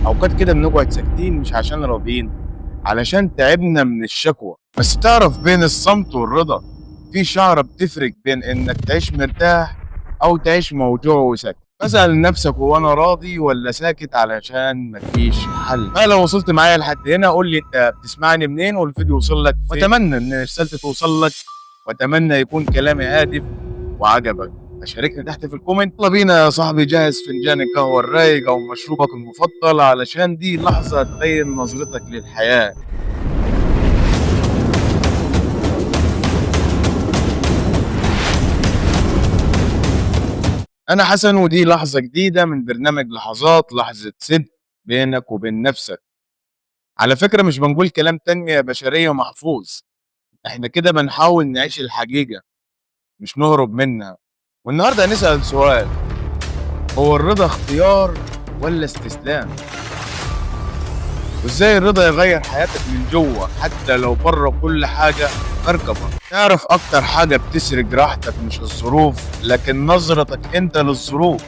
أوقات كده بنقعد ساكتين مش عشان راضيين، علشان تعبنا من الشكوى. بس تعرف بين الصمت والرضا في شعرة بتفرق بين إنك تعيش مرتاح أو تعيش موجوع وساكت. فاسأل نفسك، هو أنا راضي ولا ساكت علشان مفيش حل؟ فلو وصلت معايا لحد هنا قول لي أنت بتسمعني منين والفيديو وصل لك فين. وأتمنى إن رسالتي توصل لك، وأتمنى يكون كلامي هادف وعجبك. فشاركني تحت في ال comment. يلا بينا يا صاحبي، جهز فنجان القهوة الرايق أو مشروبك المفضل، علشان دي لحظة تغير نظرتك للحياة. أنا حسن، ودي لحظة جديدة من برنامج لحظات، لحظة صدق بينك وبين نفسك. على فكرة مش بنقول كلام تنمية بشرية محفوظ، احنا كده بنحاول نعيش الحقيقة مش نهرب منها. والنهاردة هنسأل سؤال، هو الرضا اختيار ولا استسلام؟ وازاي الرضا يغير حياتك من جوه حتى لو بره كل حاجة كركبة؟ تعرف اكتر حاجة بتسرق راحتك مش الظروف، لكن نظرتك انت للظروف.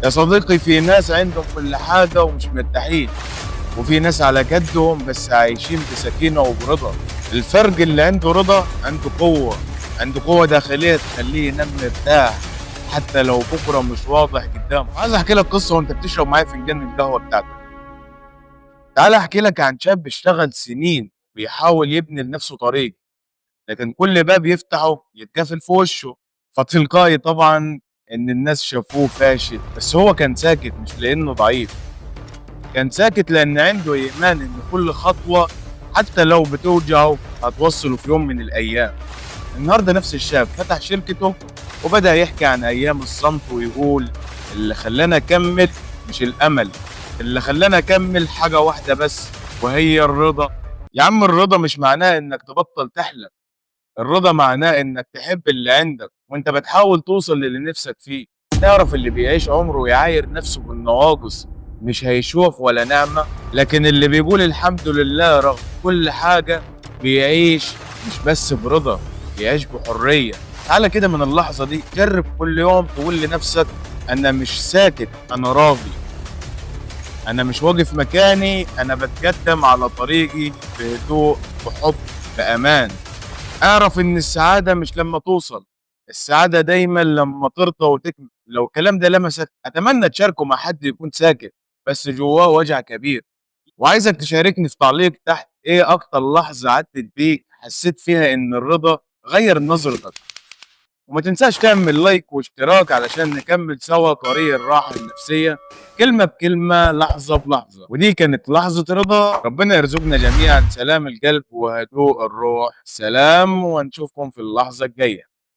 يا صديقي، في ناس عندهم كل حاجة ومش مرتاحين، وفي ناس على قدهم بس عايشين بسكينة وبرضا. الفرق اللي عنده رضا عنده قوة، عنده قوة داخلية تخليه ينام مرتاح حتى لو بكرة مش واضح قدامه. عايز احكي لك قصة وانت بتشرب معايا فنجان القهوة بتاعتك. تعال احكي لك عن شاب اشتغل سنين بيحاول يبني لنفسه طريق، لكن كل باب يفتحه يتقفل في وشه. فتلقائي طبعا ان الناس شافوه فاشل، بس هو كان ساكت مش لانه ضعيف، كان ساكت لان عنده ايمان ان كل خطوة حتى لو بتوجعه هتوصله في يوم من الايام. النهارده نفس الشاب فتح شركته وبدأ يحكي عن ايام الصمت ويقول اللي خلانا اكمل مش الامل، اللي خلانا اكمل حاجة واحدة بس وهي الرضا. يا عم الرضا مش معناه انك تبطل تحلم، الرضا معناه انك تحب اللي عندك وانت بتحاول توصل للي نفسك فيه. تعرف اللي بيعيش عمره ويعاير نفسه بالنواقص مش هيشوف ولا نعمة، لكن اللي بيقول الحمد لله رغم كل حاجة بيعيش مش بس برضا، بيعيش بحرية. تعالى كده من اللحظة دي جرب كل يوم تقول لنفسك أنا مش ساكت، أنا راضي، أنا مش واقف مكاني، أنا بتقدم على طريقي بهدوء، بحب، بأمان. اعرف إن السعادة مش لما توصل، السعادة دايما لما ترضى وتكمل. لو الكلام ده لمسك أتمنى تشاركه مع حد يكون ساكت بس جواه وجع كبير. وعايزك تشاركني في تعليق تحت إيه أكتر لحظة عدت بيك حسيت فيها إن الرضا غير نظرتك. وما تنساش تعمل لايك واشتراك علشان نكمل سوا طريق الراحة النفسية، كلمة بكلمة، لحظة بلحظة. ودي كانت لحظة رضا. ربنا يرزقنا جميعا سلام القلب وهدوء الروح. سلام، ونشوفكم في اللحظة الجاية.